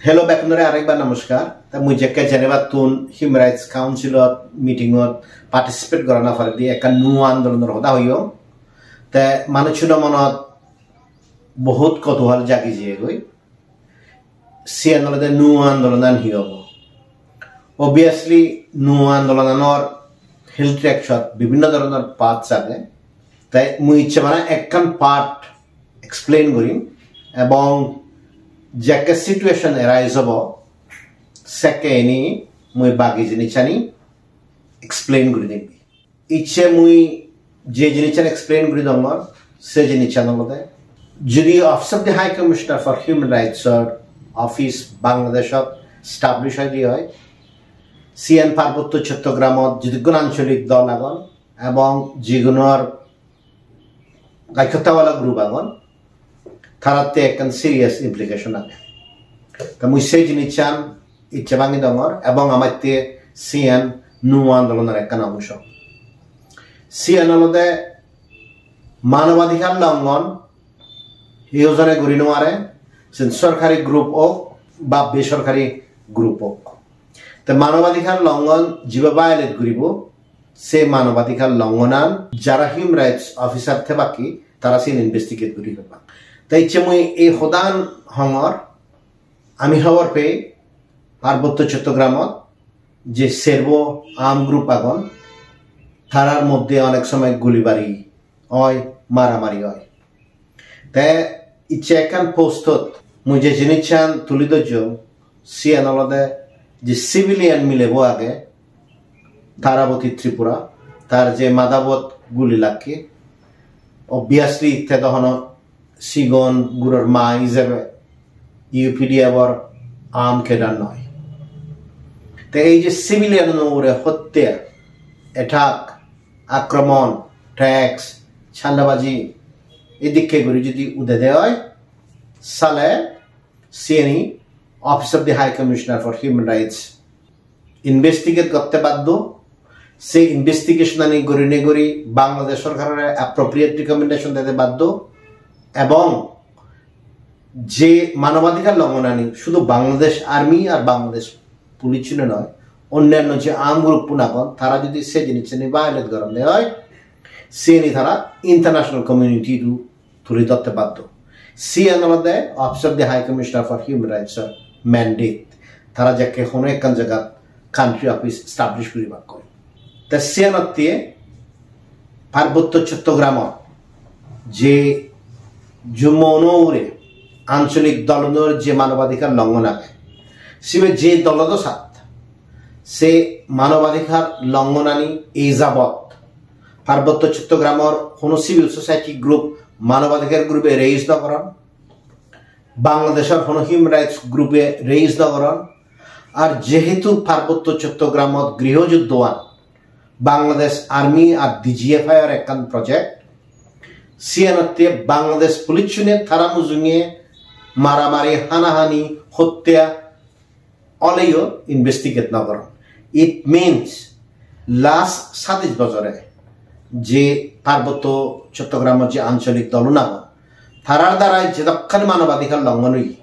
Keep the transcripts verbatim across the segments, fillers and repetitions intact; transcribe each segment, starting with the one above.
Hello, bekkunore arekbar namaskar. Te mui jekke Geneva-ttun Human Rights Council-ot meeting-ot participate gora no paridi ekkan nuo andolonor hoda hoyong. Te manuchchuno monot bohut kotuhal jagi jiyegoi. Siyan olode nuo andolonan hi obo? Obviously, nuo andolonanor hill tracks-ot bibhinno dhoronor path age. Te mui icche bana ekkan path explain gurim, ebong jekke situation arise obo, sekke ini mui bagi jinissani explain guri dim. Icche mui je jinissan explain guri dongor, se jinissan olode, jodi Office of the High Commissioner for Human Rights-or office Bangladeshot establish oide oi, siyan Parbotto Chottogramot jidukkun ancholik dol agon ebong jigunor gajkottawala group agon, taratte ekkan serious implication age. Ta mui se jinissan icche bangi dongor ebong amatte siyan nuo andolonor ekkan ongso. Siyan olode manobadhikar longhon hiyo jone guri no pare, sen sorkari group ok ba besorkari group ok. Te manobadhikar longhon jibe violate guribo, se manobadhikar longhonan jara human rights officer thebak ki, tara siyen investigate guri pebak. Te icche mui ei hodan hongor, ami hobor pei Parbotto Chottogramot je serbo arm group agon, tarar moddhe onek somoy gulibari oi, maramari oi. Te icche ekkan post-ot mui je jinissan tuli dojjong, siyan olode je civilian milebo age, Taraboti Tripura, tar je madabot guli lakke, obviously te do hono sigon guror ma ijebe U P D F-or arm cadre noi. Te ei je civilian-o ugure hotte, attack, akromon, tax, chandabaji, edikke guri jodi udede oi, sale siyeni Office of the High Commissioner for Human Rights investigate gotte baddo. Se investigation ani gurinei guri Bangladesh sorkarore appropriate recommendation dede baddo, ebong je manobadhikar longhonani sudu Bangladesh Army ar Bangladesh Police-une noi, onnanno je arm group-un agon, tara jodi se jinissani violate goronde oi, siyeni tara international community-o tuli dhotte baddo. Siyan olode Office of the High Commissioner for Human Rights-or mandate. Tara jekke hono ekkan jagat country office establish guribakkoi. Te siyanotte Parbotto Chottogramot je Jummo-uno ugure ancholik dolunor je manobadhikar longhon age, sibe je dolodo sat, se manobadhikar longhonani ei jabot Parbotto Chottogramor hono civil society group, manobadhikar group-e raise no goron, Bangladeshor hono human rights group-e raise no goron. Ar jehetu Parbotto Chottogramot griho juddoan Bangladesh Army ar D G F I-or ekkan project, siyanotte Bangladesh Police-une tara mujunge maramari, hanahani, hottya oleyo investigate no goron. It means last sadis bojore je Parbotto Chottogramot je ancholik dolun agon, tarar darai jedokkani manobadhikar longhon oye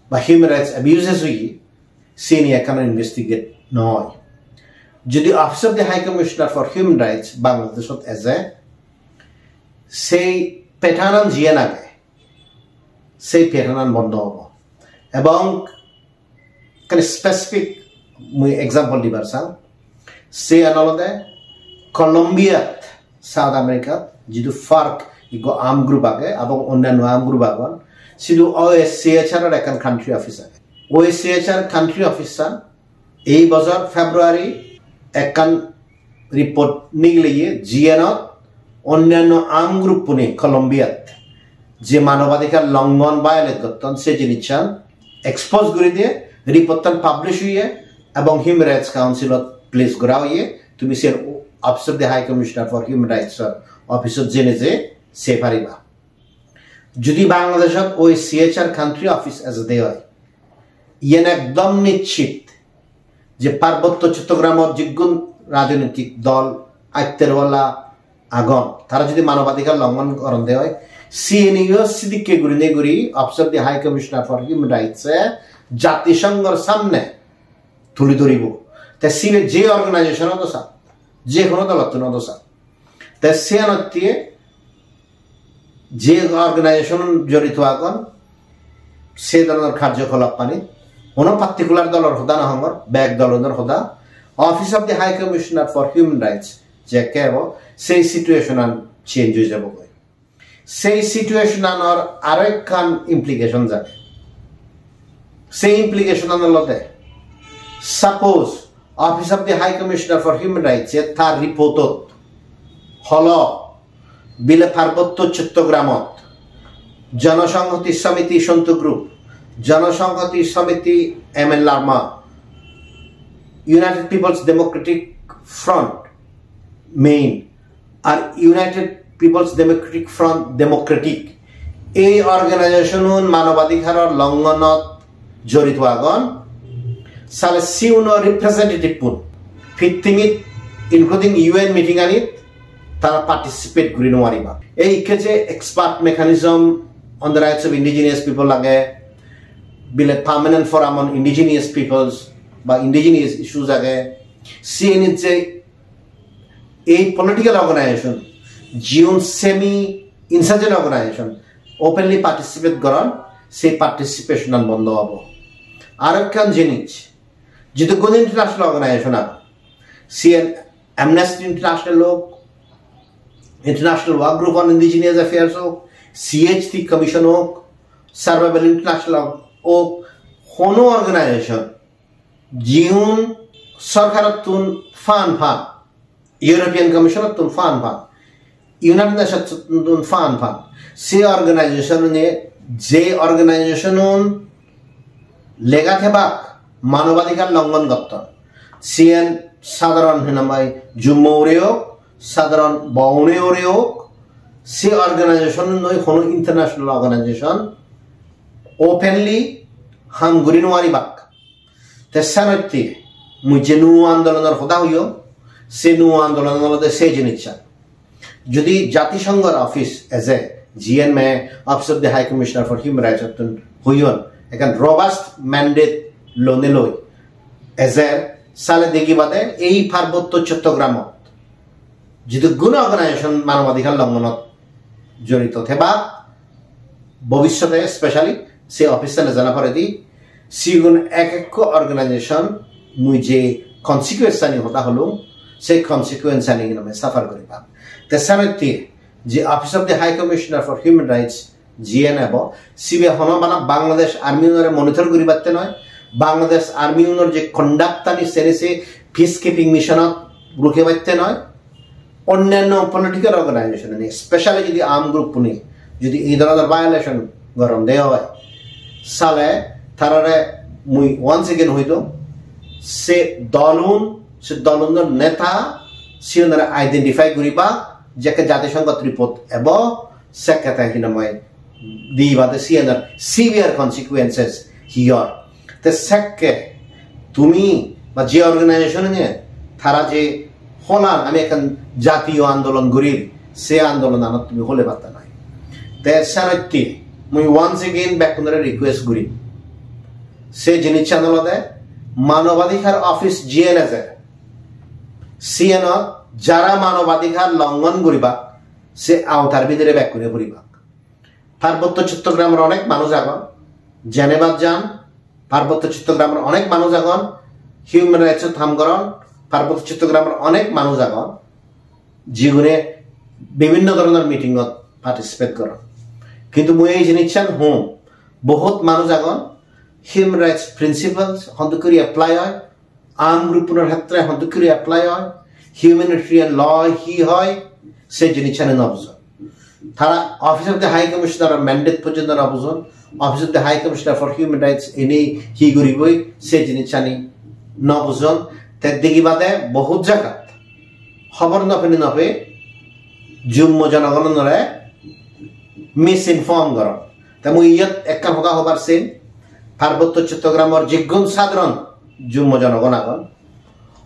ba human rights abuses oye, siyeni ekkano investigate no oy. Jodi Office of the High Commissioner for Human Rights Bangladeshot eje, sei pattern-an jiyen age, sei pattern-an bondo obo. Ebong ekkan specific mui example dibar sang. Siyan olode Colombia-t, South America-t jidu FARC ikko arm group age ebong onnanno arm group agon, sidu O H C H R-or ekkan country office age. O H C H R country office-an ei bojor February ekkan report nigileye, jiyanot onnanno arm group-une Colombia-t je manobadhikar longhon violate gotton, se jinissan expose guri diye, report-tan publish oye ebong Human Rights Council-ot place gora oye. Tumi se Office of the High Commissioner for Human Rights-or office-ot jeinei je sei pariba. Jodi Bangladeshot O H C H R country office ejede oi, iyen ekdom nischit je Parbotto Chottogramot jigun rajnitik dol, atteruwala agon, tara jodi manobadhikar longhon goronde oi, siyeniyo sidikke gurinei guri Office of the High Commissioner for Human Rights-e Jatisonghor samne tuli dhoribo. Te sibe je organization odo sa, je hono dolottun odo sa. Te siyanotte je organization jorito agon, se dhoronor karjokolap ani, hono particular dolor hoda no hongor, bek dolonor hoda, Office of the High Commissioner for Human Rights jekke ebo, sei situation an change oi jabo goi. Sei situation anor aro ekkan implication jage. Sei implication an olode, suppose Office of the High Commissioner for Human Rights e tar report ot holo bile Parbotto Chottogramot Jonosonghoti Samiti Sontu Group, Jonosonghoti Samiti M N Larma, United People's Democratic Front, main, ar United People's Democratic Front, Democratic, ei organization-un manobadhikaror longonot jorito agon, sale siuno representative-un pittimit, including U N meeting-anit tara participate guri nw pariba. Ei ikke je expert mechanism on the rights of indigenous people age, bile permanent forum on indigenous peoples ba indigenous issues age, siyenit je ei political organization, jiun semi insurgent organization openly participate goron, sei participation an bondo obo. Ar ekkan jinis, jidukkun international organization agon, siyen Amnesty International ok, International Work Group on Indigenous Affairs ok, C H T Commission ok, Survival International ok, hono organization jiun sorkarottun fund pan, European Commission-ottun fund pan, United Nations-ottun fund pan, se organization-une, je organization-un lega thebak manobadhikar longhon gotton, siyen sadharon hinamai Jummo hure ok, sadharon Bau une hure ok, se organization-un noi hono international organization openly ham guri nw paribak. Te senotte mui je nuo andolonor hoda hoyong, se nuo andolon olode se jinissan. Jodi Jatisonghor office eje, jiyen me Office of the High Commissioner for Human Rights-ottun hoyon, ekkan robust mandate lonei loi ejer, sale degibade ei Parbotto Chottogramot jidukkun organization manobadhikar longhonot jorito thebak, bobissote specially se office-an ejana poredi sigun ek ekko organization mui je consequence-ani hoda holung, se consequence-ani hinamai suffer guribak. Te senotte je Office of the High Commissioner for Human Rights jiyen ebo, sibe hono bana Bangladesh Army-unore monitor guribatte noi, Bangladesh Army-unor je conduct-ani seni se peacekeeping mission-ot rukebatte noi, onnanno political organization-ani, specially jodi armed group-uni jodi ei dhoronor violation goronde oi, sale tarare mui once again hoidong, se dolun, se dolunor neta, siunore identify guriba, jekke Jatisonghot report ebo, sekke te hinamai dibade siyanor severe consequences hi or. Te sekke tumi ba je organization-une tara je holan ami ekkan jatiyo andolon gurir, se andolonanot tumi hole patta nai. Te senotte mui once again bekkunore request guri, se jinissan olode manobadhikar office jiyen ejer, siyenot jara manobadhikar longhon guribak, se aotar bidire bekkune puribak. Parbotto Chottogramor onek manuj agon, Geneva-t jan, Parbotto Chottogramor onek manuj agon, human rights-ot ham goron, Parbotto Chottogramor onek manuj agon, jigune bibhinno dhoronor meeting-ot participate goron. Kintu mui ei jinissan hom, bohut manuj agon, human rights principles hondokkuri apply oi, armed group-unor khetre hondokkuri apply oi, humanitarian law hi hoi, se jinissani no bujon. Tara Office of the High Commissioner mandate porjonto no bujon, Office of the High Commissioner for Human Rights ini hi guriboi, se jinissani no bujon. Te degibade bohut jagat hobor no pene no pe Jummo jonogonore misinform goron. Te mui iyot ekkan hoda hobar sin, Parbotto Chottogramor jiggun sadharon Jummo jonogon agon,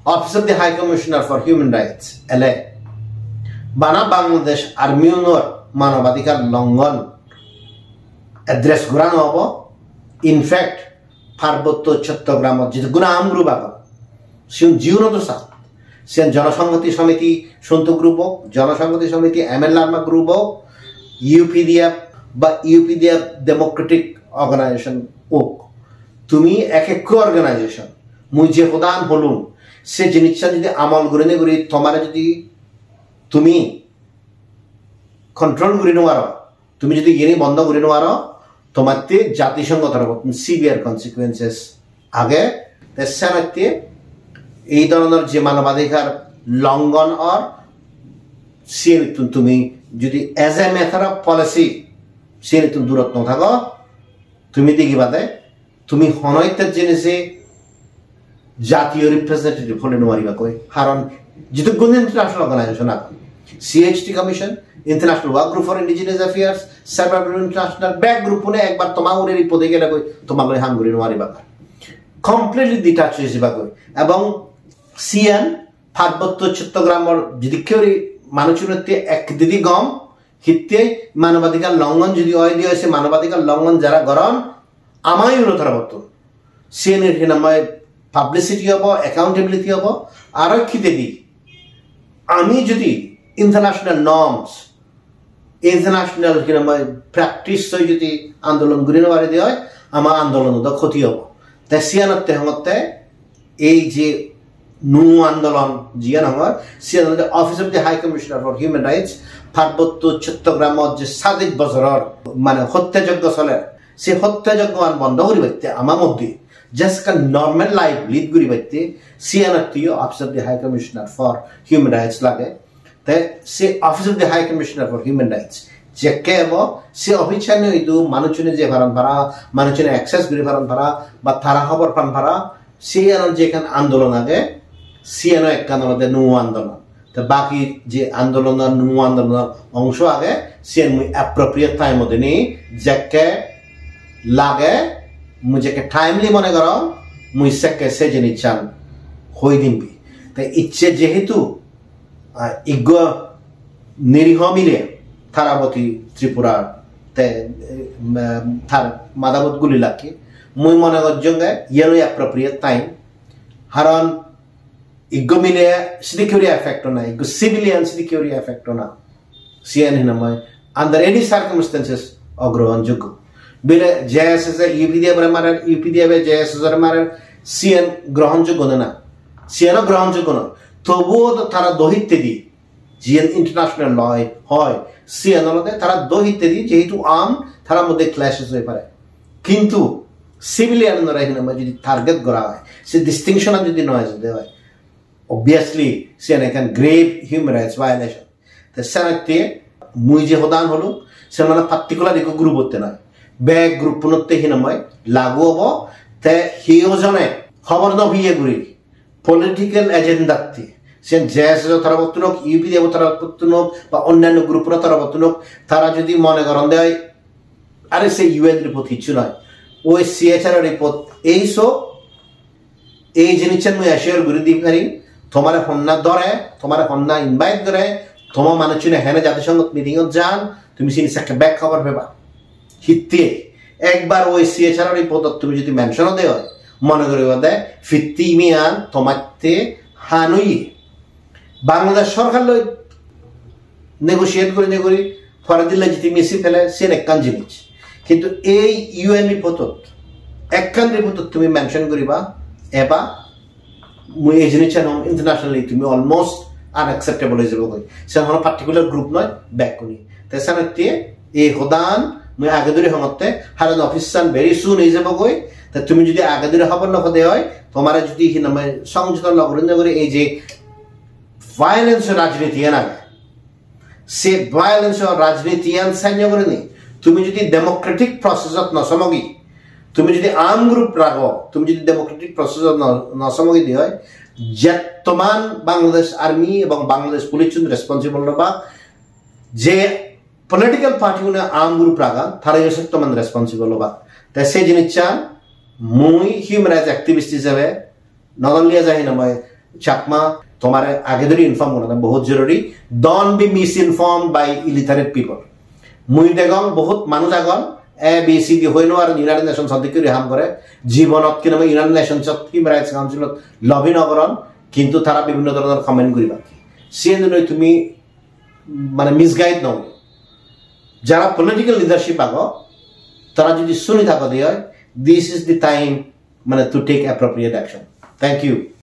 Office of the High Commissioner for Human Rights ele bana Bangladesh Army-unor manobadhikar longhon address gora no obo. In fact, Parbotto Chottogramot jidukkun armed group agon, siun jiuno do sa, siyan Jonosonghoti Samiti Sontu group ok, Jonosonghoti Samiti M L Larma group ok, U P D F ba U P D F Democratic Organization ok, tumi ek ekko organization, mui je hodan holung, se jinissan jodi amol gurinei guri tomare jodi tumi control guri no paro, tumi jodi iyeni bondo guri no paro, tomatte Jatisongho torobottun severe consequences age. Te senotte ei dhoronor je manobadhikar longhon or, siyenittun tumi jodi as a matter of policy siyenittun durot no thago, tumi degibade tumi hono ekta jinise jatiyo representative hole no pariba goi. Karon jidukkun international organization agon, C H T Commission, International Work Group for Indigenous Affairs, Survival International, bek group-une ekbar toma ugure report-e gele goi, toma loi ham guri no pariba goi. Completely detach oi jiba goi. Ebong siyan Parbotto Chottogramor jidikke guri manuchunotte ek didi gom, hitte manobadhikar longhon jodi oi de oi, se manobadhikar longhon jara goron, ama iuno torobottun siyenir hinamai publicity obo, accountability obo, aro hitedi ami jodi international norms, international hinamai practice loi jodi andolon guri no pari de oi, ama andolonot do khoti obo. Te siyanotte hongotte ei je nuo andolon jiyan hongor, siyan olode Office of the High Commissioner for Human Rights, Parbotto Chottogramot je sadej bojoror mane hottya joggo soler, se hottya joggoan bondo guribatte ama moddhe just ekkan normal life lead guribatte, siyanotteyo Office of the High Commissioner for Human Rights lage. Te se Office of the High Commissioner for Human Rights jekke ebo, se office-ani idu manuchune je paron para, manuchune access guri paron para, ba tara hobor pan para, siyanor je ekkan andolon age, siyano ekkan olode nuo andolon. Te baki je andolonor, nuo andolonor ongso age, siyan mui appropriate time-ot dinei jekke lage, mui jekke timely mone gorong, mui sekke se jinissan hoi dimbi. Te icche jehetu, ah, iggo niriho mile Taraboti Tripura te, em, tar madabot guli lakke, mui mone gorjonge iyano appropriate time. Haron iggo mile sidikke guri affect ona, iggo civilian sidikke guri affect ona. Siyan hinamai under any circumstances ogrohonjoggo. Bile J S S e U P D F ore marer, U P D F e J S S ore marer, siyan grohonjoggo na na? Siyano grohonjoggo noi. Tobuo to tara do hittedi jiyan international law hoi, siyan olode tara do hittedi jehetu armed, tara moddhe clashes oi pare. Kintu civilian-ore hinamai jodi target gora oi, se distinction-an jodi no ejede oi, obviously siyan ekkan grave human rights violation. Te senotte mui je hodan holung, se mane particular ekko group-otte noi, bek group-unotte hinamai lagu obo. Te hiyo jone hobor no piye guri political agenda-tte, sen J S S o tarabottun ok, U P D F o tarabottun ok, ba onnanno group-or tarabottun ok, tara jodi mone goron de oi, are se U N report hissu noi, oi C H R O report ei so, ei jinissan mui assure guri di parim, tomare honna dore, tomare honna invite gore, toma manuchune hene Jatisonghot meeting-ot jan, tumi sini sekke bek hobor peba. Hitte ekbar oi C H R O report-ot tumi jodi mention ode oi, mone goriba de fitti imiyan tomatte han oye. Bangladesh sorkar loi negotiate guri, guri pore di legitimacy pele, siyen ekkan jinis. Kintu ei U N report-ot, ekkan report-ot tumi mention guriba, eba mui ei jinissan hom, internationally tumi almost unacceptable oi jabo goi. Sen hono particular group noi, bekkune. Te senotte ei hodan mui age duri hongotte, haron office-an very soon oi jabo goi. Te tumi jodi age duri hobor no pode oi, tomare jodi hinamai songjota no guri, no guri ei je violence rajniti-an age, se violence rajniti-an sanyo gurinei tumi jodi democratic process-ot no somogi, tumi jodi armed group rago, tumi jodi democratic process-ot no, no somogi de oi, jettoman Bangladesh Army ebong Bangladesh Police-un responsible obak, je political party-une armed group ragan, tarayo settoman responsible obak. Te se jinissan mui human rights activist hisebe, not only as a hinamai Chakma, tomare age duri inform gorana bohut joruri. Don't be misinformed by illiterate people. Mui degong bohut manuj agon, A B C D hoi no paron, United Nations ot dokke guri ham gore, jibonot hinamai United Nations ot Human Rights Council ot lobby no goron, kintu tara bibhinno dhoronor comment guribakke. Siyen loi tumi mane misguide no oi. Jara political leadership ago, tara jodi suni thago de oi, this is the time mane to take appropriate action. Thank you.